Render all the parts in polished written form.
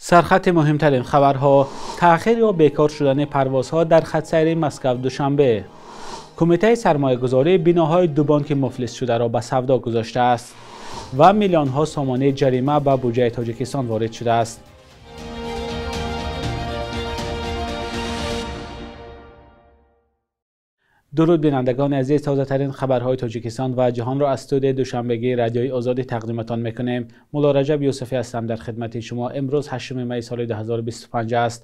Сархати муҳимтарин хабарҳо: таъхир ё бекор шудани парвозҳо дар хатсайри Москва-Душанбе. Кумитаи сармоягузорӣ биноҳои ду бонки муфлисшударо ба савдо гузоштааст ва миллионҳо сомонии ҷарима ба буҷаи Тоҷикистон ворид шудааст. Дуруд бинандагони азиз, тозатарин хабарҳои Тоҷикистон ва ҷаҳонро аз студияи душанбегии Радиои Озодӣ тақдиматон мекунем. Мулло Раҷаб Юсуфӣ ҳастам дар хидмати шумо. Имрӯз 8 май соли 2025 аст.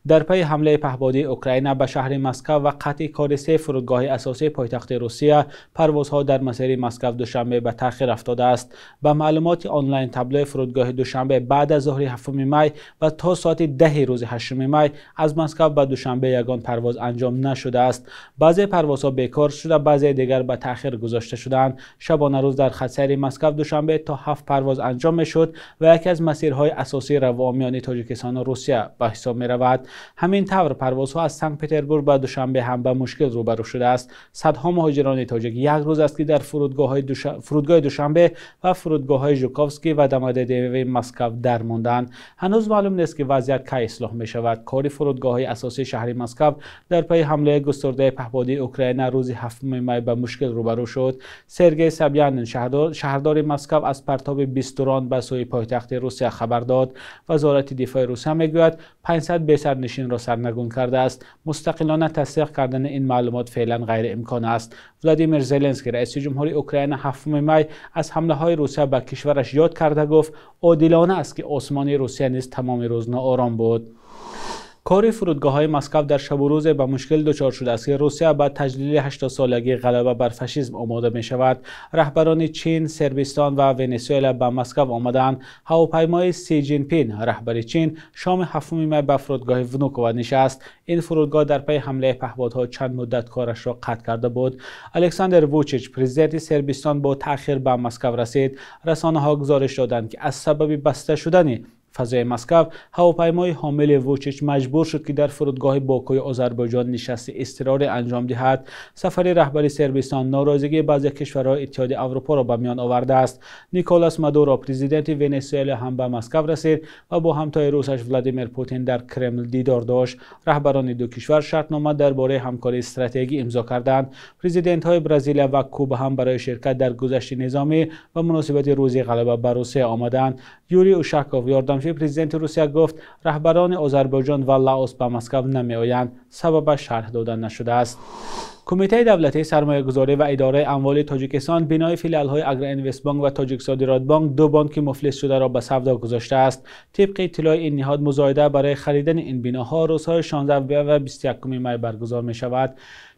Дар пайи ҳамлаи паҳбодии Украина ба шаҳри Москва ва қатъи кори се фурудгоҳи асосии пойтахти Русия, парвозҳо дар масири Москва-Душанбе ба таъхир афтодааст. Ба маълумоти онлайн таблои фурудгоҳи Душанбе баъд аз зуҳри 7 май ва то соати 10 рӯзи 8 май аз Москва ба Душанбе ягон парвоз анҷом нашудааст. Баъзе парвозҳо бекор шуда, баъзе дигар ба таъхир гузошта шудаанд. Шабонарӯз дар хатсайри Москва-Душанбе то 7 парвоз анҷом мешуд ва яке аз масирҳои асосии равоомиёни Тоҷикистону Русия ба ҳисоб меравад. Ҳамин тавр парвозҳо аз Санкт-Петербург ба Душанбе ҳам ба мушкил рӯбарӯ шудааст. Садҳо муҳоҷирони тоҷик як рӯз аст, ки дар фурудгоҳи Душанбе ва фурудгоҳҳои Жуковский ва Домодедово Москва дармонданд. Ҳанӯз маълум нест, ки вазъият кай ислоҳ мешавад. Кори фурудгоҳҳои асосии шаҳри Москва дар пайи ҳамлаи густурдаи паҳбодии Украина рӯзи 7 май ба мушкил рӯбарӯ шуд. Сергей Собянин, шаҳрдори Москва, аз партоби 20 дрон ба сӯи пойтахти Русия хабар дод. Вазорати дифои Русия мегӯяд 500 бесарнишинро сарнагун кардааст. Мустақилона тасдиқ кардани ин маълумот феълан ғайриимкон аст. Владимир Зеленский, раиси ҷумҳури Украина, 7 май аз ҳамлаҳои Русия ба кишвараш ёд карда гуфт, одилона аст, ки осмони Русия низ тамоми рӯз ноором буд. Кори фурудгоҳҳои Москва дар шабу рӯзе ба мушкил дучор шудааст, ки Русия ба таҷлили 80-солагии ғалаба бар фашизм омода мешавад. Раҳбарони Чин, Сербистон ва Венесуэла ба Москва омадаанд. Ҳавопаймои Си Ҷинпин, раҳбари Чин, шоми 7 май ба фурудгоҳи Внуково нишаст. Ин фурудгоҳ дар пайи ҳамлаи паҳбодҳо чанд муддат корашро қатъ карда буд. Александр Вучич, президенти Сербистон, бо таъхир ба Москва расид. Расонаҳо гузориш доданд, ки аз сабаби баста шудани фазои Москва ҳавопаймои ҳомили Вучич маҷбур шуд, ки дар фурудгоҳи Бокуи Озарбойҷон нишасти изтирорӣ анҷом диҳад. Сафари раҳбари Сербистон норозигии баъзе кишварҳои Иттиҳоди Аврупоро ба миён овардааст. Николас Мадуро, президенти Венесуэла, ҳам ба Москва расид ва бо ҳамтои русаш Владимир Путин дар Кремл дидор дошт. Раҳбарони ду кишвар шартнома дар бораи ҳамкории стратегӣ имзо карданд. Президентҳои Бразилия ва Куба ҳам барои ширкат дар гузашти низомӣ ва муносибати рӯзи ғалаба ба Русия омаданд. Юрий Ушаков, ёрдамчии президенти Русия, гуфт раҳбарони Озарбойҷон ва Лаос ба Москва намеоянд. Сабабаш шарҳ дода нашудааст. Кумитаи давлатии сармоягузорӣ ва идораи амволи Тоҷикистон бинои филиалҳои Агроинвестбонк ва Тоҷиксодиротбонк, ду бонки муфлисшударо ба савдо гузоштааст. Тибқи иттилои ин ниҳод, музоида барои харидани ин биноҳо рӯзҳои 16 ва 21 май баргузор мешавад.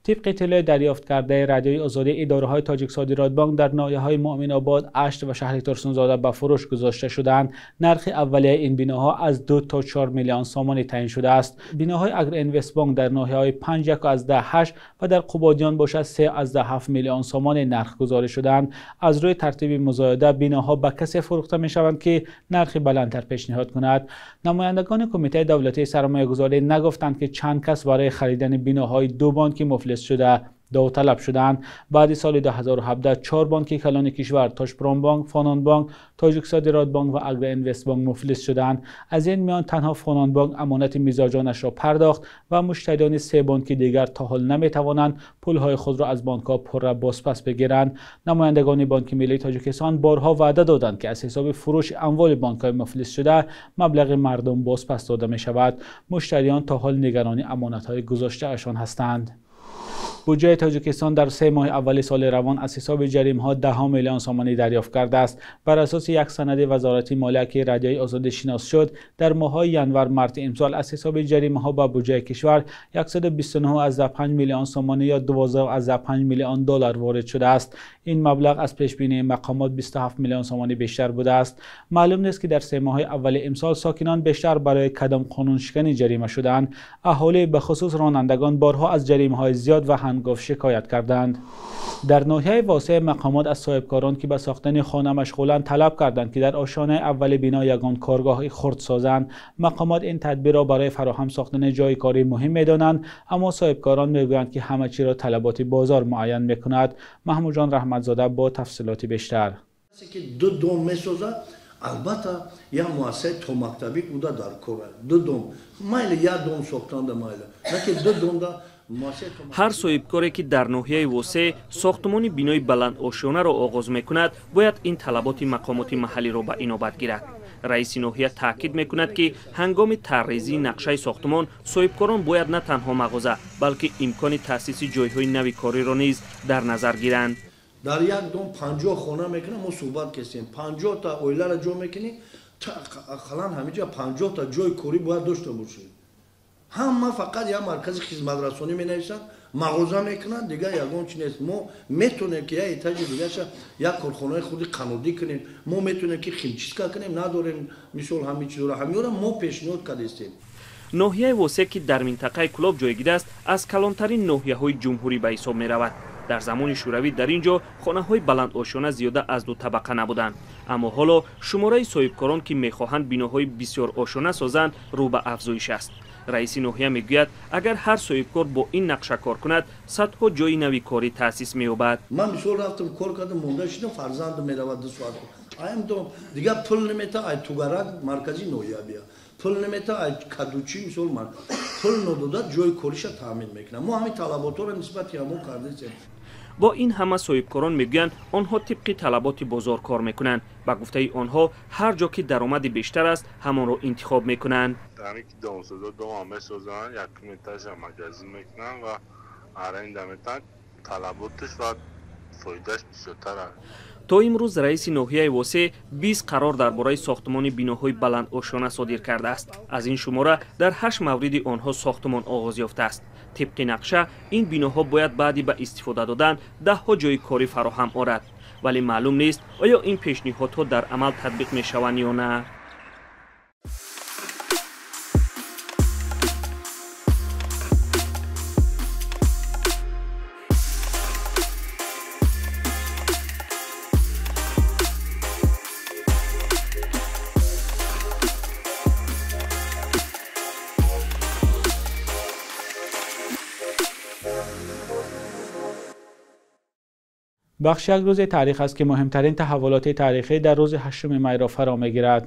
Тибқи иттилои дарёфт кардаи Радиои Озодӣ, идораҳои Тоҷиксодиротбонк дар ноҳияҳои Муъминобод, Ашт ва шаҳри Турсунзода ба фурӯш гузошта шудаанд. Нархи аввалияи ин биноҳо аз 2 то 4 миллион сомонӣ таъин шудааст. Биноҳои Агроинвестбонк дар ноҳияҳои 5,1,8 ва дар Қубодиён бошад 3,7 миллион сомонӣ нархгузорӣ шудаанд. Аз рӯи тартиби музоида биноҳо ба касе фурӯхта мешаванд, ки нархи баландтар пешниҳод кунад. Намояндагони Кумитаи давлатии сармоягузорӣ нагуфтанд, ки чанд кас барои харидани биноҳои ду бонки муфлис шуда довталаб шуданд. Баъди соли 2017 чор бонки калони кишвар Тошпромбонк, Фононбонк, Тоҷиксодиротбонк ва Агроинвестбонк муфлис шуданд. Аз ин миён танҳо Фононбонк амонати мизоҷонашро пардохт ва муштариёни се бонки дигар то ҳол наметавонанд пулҳои худро аз бонкҳо пурра бозпас бигиранд. Намояндагони Бонки Миллии Тоҷикистон борҳо ваъда доданд, ки аз ҳисоби фурӯши амволи бонкҳои муфлисшуда маблағи мардум бозпас дода мешавад. Муштариён то ҳол нигарони амонатҳои гузоштаашон ҳастанд. Буҷаи Тоҷикистон дар 3 моҳи аввали соли равон аз ҳисоби ҷаримаҳо 10 миллион сомонӣ дарёфт кардааст. Бар асоси як санади Вазорати молия, ки Радиои Озодӣ шинос шуд, дар моҳҳои январ-марти имсол аз ҳисоби ҷаримаҳо ба буҷаи кишвар 129,5 миллион сомонӣ ё 12,5 миллион доллар ворид шудааст. Ин маблағ аз пешбинии мақомот 27 миллион сомонӣ бештар будааст. Маълум нест, ки дар 3 моҳи аввали имсол сокинон бештар барои кадом қонуншиканӣ ҷарима шудаанд. Аҳолӣ, ба хусус ронандагон, борҳо аз ҷаримаҳои зиёд ва ҳангоф шикоят карданд. Дар ноҳияи Восеъ мақомот аз соҳибкорон, ки ба сохтани хона машғуланд, талаб карданд, ки дар ошёнаи аввали бино ягон коргоҳи хурд созанд. Мақомот ин тадбирро барои фароҳам сохтани ҷойи корӣ муҳим медонанд, аммо соҳибкорон мегӯянд, ки ҳама чиро талаботи бозор муайян мекунад. Маҳмудҷон Раҳматзода бо тафсилоти бештар. Ду дом месозад, Албатта, як муассисаи томактабӣ буда дар кор. Ду дом майли, як дом сохтанда майли, наки ду домда. Ҳар соҳибкоре ки дар ноҳияи Восе сохтмони бинои баландошёнаро оғоз мекунад, бояд ин талаботи мақомоти маҳаллиро ба инобат гирад. Раиси ноҳия таъкид мекунад, ки ҳангоми таррезии нақшаи сохтмон соҳибкорон бояд на танҳо мағоза, балки имкони таъсиси ҷойҳои нави кориро низ дар назар гиранд. Дар як дом 50 хона мекунам, мо суҳбат кардем, 50 та оиларо ҷо мекунӣ, ақаллан ҳаминҷа 50 та ҷои корӣ бояд дошта бошӣ. Ҳама фақат як маркази хизматрасонӣ менависанд, мағоза мекунанд, дигар ягон чи нест. Мо метавонем ки як этажи дигаша як корхонаи худи қанодӣ кунем, мо метавонем ки химчистка кунем, надорем мисол ҳамин чизро, ҳаминро мо пешниҳод кардастем. Ноҳияи Восе, ки дар минтақаи Кӯлоб ҷойгир аст, аз калонтарин ноҳияҳои ҷумҳурӣ ба ҳисоб меравад. Дар замони шӯравӣ дар ин ҷо хонаҳои баландошёна зиёда аз 2 табақа набуданд, аммо ҳоло шумораи соҳибкорон, ки мехоҳанд биноҳои бисёрошёна созанд, рӯ ба афзоиш аст. Раиси ноҳия мегӯяд, агар ҳар соҳибкор бо ин нақша кор кунад, садҳо ҷои нави корӣ таъсис меёбад. Ман мисол рафтам, кор кардам, монда шидам, фарзандам меравад 2 соат. Аям дом дигар пул намета, ай тугарак маркази ноҳия бия. Пул намета, ай кадучи мисол ман. Пул надода ҷои кориша таъмин мекунам. Мо ҳамин талаботро нисбати ҳамон кардем. Бо ин ҳама соҳибкорон мегӯянд, онҳо тибқи талаботи бозор кор мекунанд. Ба гуфтаи онҳо, ҳар ҷо ки даромади бештар аст, ҳамонро интихоб мекунанд. Ҳамин ки домсозо дома месозанд, якум этажа магазин мекунанд ва аренда метаҳанд, талаботаш ва фоидааш бисёртар аст. То имрӯз раиси ноҳияи Восе 20 қарор дар бораи сохтмони биноҳои баландошёна содир кардааст. Аз ин шумора дар 8 мавриди онҳо сохтмон оғоз ёфтааст. Тибқи нақша, ин биноҳо бояд баъди ба истифода додан даҳҳо ҷои корӣ фароҳам орад. Вале маълум нест, оё ин пешниҳодҳо дар амал татбиқ мешаванд ё на. Бахш як рӯзи таърих аст, ки муҳимтарин таҳаввулоти таърихӣ дар рӯзи 8 майро фаро мегирад.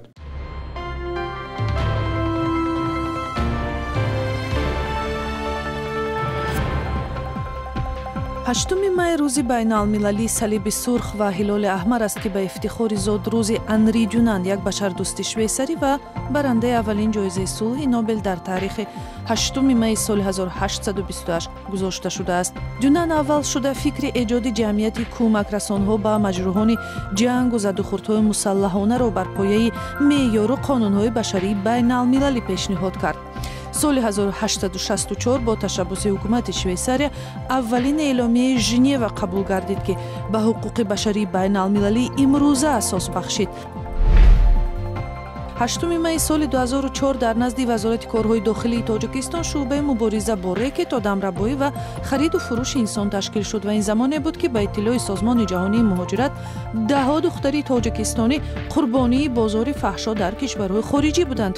Ҳаштуми май рӯзи байналмилалии Салиби Сурх ва Ҳилоли Аҳмар аст, ки ба ифтихори зодрӯзи Анри Дюнан, як башардӯсти швейсарӣ ва барандаи аввалин ҷоизаи сулҳи Нобел дар таърихи 8 майи соли 1828 гузошта шудааст. Дюнан аввал шуда фикри эҷоди ҷамъияти кӯмакрасонҳо ба маҷрӯҳони ҷангу задухӯрдҳои мусаллаҳонаро бар пояи меъёру қонунҳои башарии байналмилалӣ пешниҳод кард. Соли 1864 бо ташаббуси ҳукумати Швейсария аввалин эъломияи Женева қабул гардид, ки ба ҳуқуқи башарии байналмилалии имрӯза асос бахшид. 8 майи соли 2004 дар назди Вазорати корҳои дохилии Тоҷикистон шӯъбаи мубориза бо рекет, одамрабоӣ ва хариду фурӯши инсон ташкил шуд ва ин замоне буд, ки ба иттилои Созмони ҷаҳонии муҳоҷират даҳҳо духтари тоҷикистонӣ қурбонии бозори фаҳшо дар кишварҳои хориҷӣ буданд.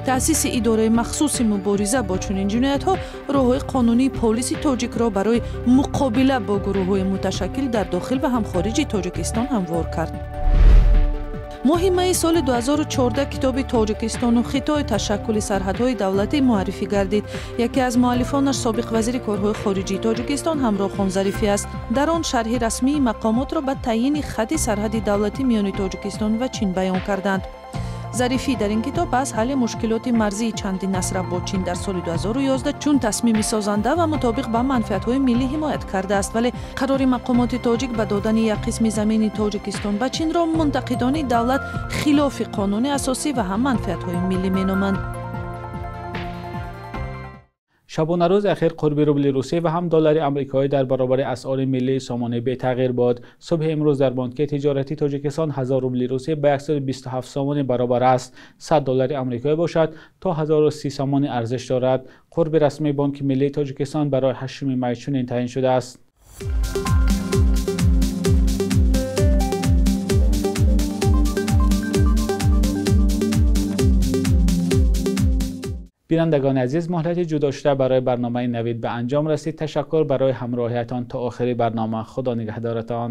Таъсиси идораи махсуси мубориза бо чунин ҷиноятҳо роҳҳои қонунии полиси тоҷикро барои муқобила бо гурӯҳҳои муташаккил дар дохил ва ҳам хориҷи Тоҷикистон ҳамвор кард. Моҳи майи соли 2014 китоби Тоҷикистону Хитой ташаккули сарҳадҳои давлатӣ муаррифӣ гардид. Яке аз муаллифонаш собиқ вазири корҳои хориҷии Тоҷикистон Ҳамроҳхон Зарифӣ аст. Дар он шарҳи расмии мақомотро ба таъйини хати сарҳади давлатӣ миёни Тоҷикистон ва Чин баён карданд. Зарифӣ дар ин китоб аз ҳалли мушкилоти марзии чанди насра бо Чин дар соли 2011 чун тасмими созанда ва мутобиқ ба манфиатҳои миллӣ ҳимоят кардааст, вале қарори мақомоти тоҷик ба додани як қисми замини Тоҷикистон ба Чинро мунтақидони давлат хилофи қонуни асосӣ ва ҳам манфиатҳои миллӣ меноманд. Шабонарӯзи ахир қурби рубли русӣ ва ҳам доллари амрикоӣ дар баробари асъори миллии сомонӣ бетағйир буд. Субҳи имрӯз дар бонки тиҷоратии Тоҷикистон 1000 рубли русӣ ба 127 сомонӣ баробар аст. 100 доллари амрикоӣ бошад то 1030 сомонӣ арзиш дорад. Қурби расмии Бонки миллии Тоҷикистон барои 8 май чунин таъин шудааст. Бинандагони азиз, муҳлати ҷудо шуда барои барномаи Навид ба анҷом расид. Ташаккур барои ҳамроҳиятон то охири барнома. Худо нигаҳдоратон.